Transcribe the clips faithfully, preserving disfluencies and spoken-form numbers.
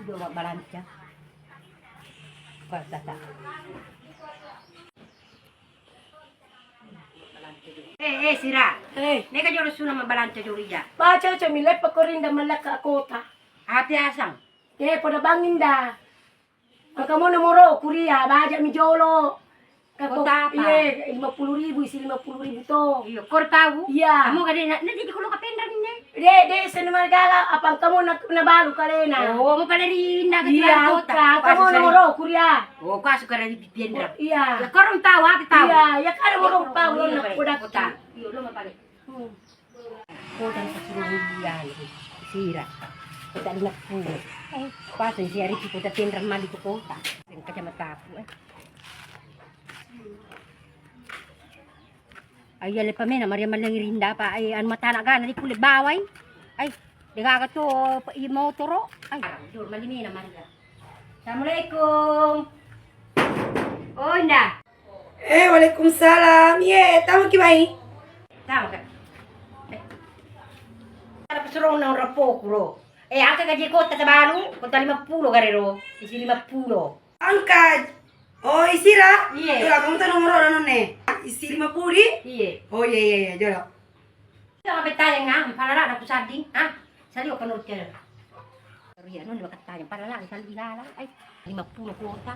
Jolo mabbalanca. Kuattata. Eh, eh, Sira. Eh. Mega jolo suna mabbalanca jolo ija. Baca, cok, mi leppa ko rinda mallakka kota. Api asang. Eh, poda bangin da. Engka mo nomoro kuria, baja mi jolo. Kota apa? Iye, lima puluh ribu, isi lima puluh ribu to. Iyo, kor tahu? Iya. Kamu kade na, na jadi kulo kapendra minne. De, de, seni margala, apa engka mo na, na baru kalena. Oh, mau pada rinda ke. Iya, kota. Engka mo nomoro kuria. Oh, kau suka dari pendra. Iya. Ya, kor tahu, apa tahu? Iya, ya, kada mo tahu, iya, nak kuda kota. Iyo, lo mau pada. Hmm. Kota na pasuru mulia ni, Sira. Kota lima puluh. Eh, kuasa si Arif kota tenra mali ke kota. Kacamata aku, eh. Ai, iya, lepa mena Maria maleng rinda apa, ai, anu matana gana di kulit bawai. Ai, degaga to, pe, i motoro. Ai, dur mali mena Maria. Assalamualaikum. Oh, Indah. Eh, waalaikumsalam. Iye, tama ki mai? Tama ka. Eh. Ada pesurong nang rapoku ro. Eh, angka gaji kota tabalu, kota lima puluh gare ro. Isi lima puluh. Angka. Oh, isira? Iye. Jolo, kamu tau nomoro nonne. Isi lima puluh di? Iye. Oh, iya, iya, iya, jolo. Iya, betayang, ah, palara na kusadding, ah, saliwa kono hotel. Iya, non dibakkattanya, palara na saliwa gala, ai, lima puluh kuota.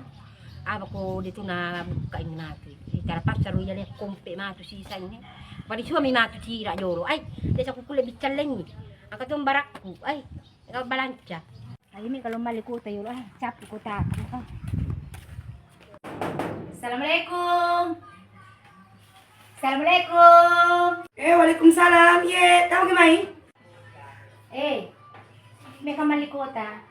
Apa ko de tu na bukka ini matu. Terpaksa ro iya le kompe matu sisa ini. Pada suami matu Sira jolo. Ai, desa ku kulle biccalengi. Angka tu barakku. Ai, balanca. Ayo mi kalau mali kota yolo, ah, cappu kota. Ah. Assalamualaikum. Assalamualaikum. Eh, waalaikumsalam. Iye, tau ki mai? Eh, meka mali kota.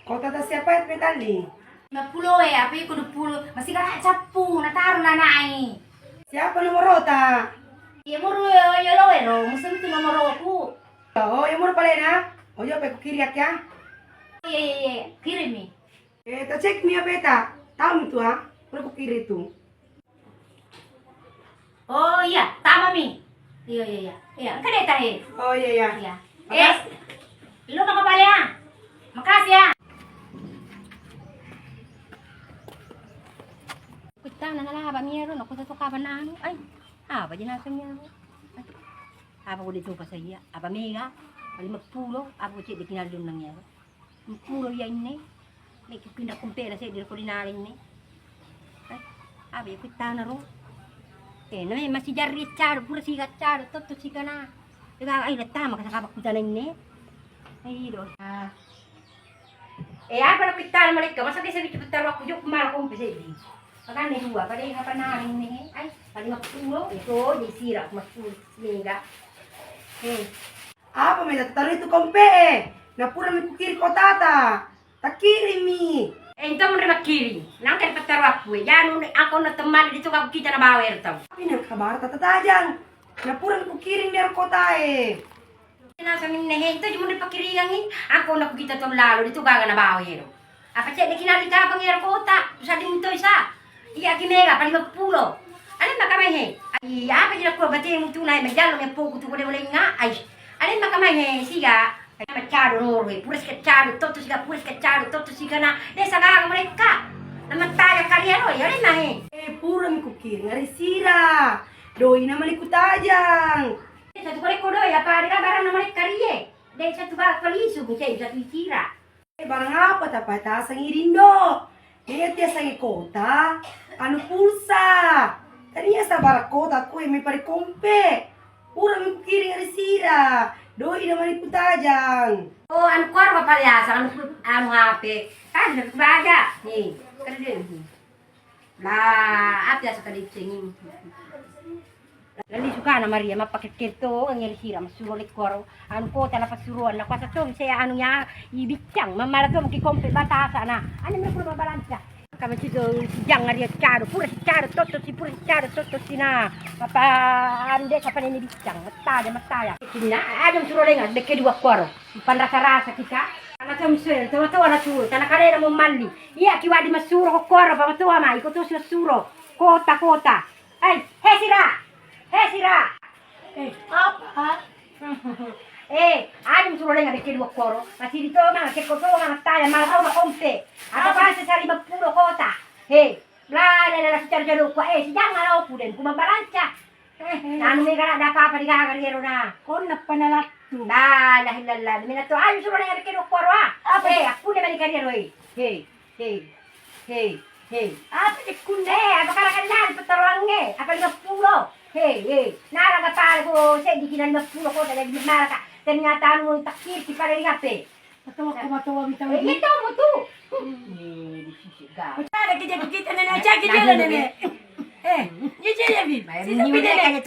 Kota ta siapa ya, Petali? Lima puluh, eh, apa iko dua puluh? Masih kena cappu, nataro nanai. Siapa nomorota? Iya, muru, iya, lo, ero, musim tu nomoroku. Oh, iya, muru palena. Oh, iya, pe kukiri ya. Iya, iya, iya, kirimi. Eh, ta cek mi apa ta? Tahu mi tu, ah? Pura kukiri tu. Oh, iya, tama mi. Iya, iya, iya. Iya, engka deta, eh. Oh, iya, iya. Iya. Eh, lo maka bale, ah. Makasih, ah. Kuittana nalaba mi ero, nakusa to kapan anu. Ai, apa je naseng ero? Apa ko de tu pasai iya? Apa mega? Lima puluh, apa ko cedde kinal donnang ero? Lima puluh iya inne. Meki pindah kumpena seddi ko dinale inne. Eh, apa ya kuittana ro? Eh, name masih jarri caro, pura siga caro, totto sigana. Ega ai lettama ka sakaba kutana inne. Ai do. Ah. Eh, apa na pittana malekka? Masa biasa bitu pittana wakku jok mala kompe seddi. Makanya dua, pada yang apa nang ini, ai, pada lima puluh, itu di Sira, lima puluh, mega. Eh. Apa mega taruh itu kompe, eh? Na pura mi kukiri kotata. Takirimi. Eh, itu menurut kiri. Nangka di pettaro aku, eh. Janu, aku na teman di tukang kita na bawa, eh, tau. Tapi nang kabar tata tajang. Na pura mi kukiring dari kota, eh. Nasa minne he, itu cuma dipakiringangi. Angka na kita tau lalo, itu gaga na bawa ero. Apa cek deki nari kapang ero kota, usah diminto isa. Iya ki mega, paling lima puluh. Ane maka mai he. Iya, apa jila kua batemu tu nai majallo me poku tu kode boleh nga. Ai. Ane maka mai he, siga. Macado roro, eh, pura sika cado, toto sika pura sika cado, toto sika na. Desa gaga mereka. Na mataya kariero, ya, ane mah he. Eh, pura mi kukiring, ari sira. Doi na maliku tajang. Satu kali kodo ya, apa ada barang nama lek karie? Dek satu bak palisu, ku cek satu icira. Eh, barang apa tapa tasangi rindo? Iya tiasangi kota, anu pulsa. Tania sabara kota ku eme pare kompe. Pura mi kukiring ari sira. Doi na maliku tajang. Oh, anu kor apa ya, anu, anu H P. Kan baja. Nih, kerja. La, ati asa kadecengin. Lali sukana Maria, mappakekke to, ngeri sira, massuro lekkoro. Anu kota na passuroan, na kuasa to, saya anu ya, i biccang, mamala to, mungkin kompe batasa na. Ane melo pura babalanca. Kama cito, sijang ngaria cado, pura si cado, toto si pura si cado, toto si na. Apa, anu desa panene biccang, mattaja, mattaja. Cinna, aja suro lenga, dekke dua kuaro. Panrasa-rasa kita. Ana to misue, to to ana tu, tana kare na mo malli. Iya, ki wadi massuro ko kuaro, pamatoa mai, iko tosi massuro. Kota, kota. Hei, he sira. He sira. Eh, apa? Eh, anu suro lenga bekke dua koro. Masih di toma, ke ko toma, taya, mala toma kompe. Apa pasti sari mappulo kota. He, la la la la, secara jadukku, eh, sijang ala oku den, ku mabbalanca. Anu mega la da apa-apa di gaga di ero na. Konna panalattu. La ilaha illallah. Mina to anu suro lenga bekke dua koro, ah. Apa? Eh, aku ne mani kari ero, eh. He, he, he, he. Apa cekkunna? Eh, apa kara-kara lari petaroangnge? Apa lima puluh? He, he. Nara ga pale ko seddi kina lima puluh ko dari lima ka. Ternyata anu takkir ki pada di H P. Matoa ko matoa mita. Eh, itu mutu. Eh, di sisi ga. Ada kerja kita nenek, aja kerja nenek. Eh, iya, iya, iya, Bi. Sisa pide nenek.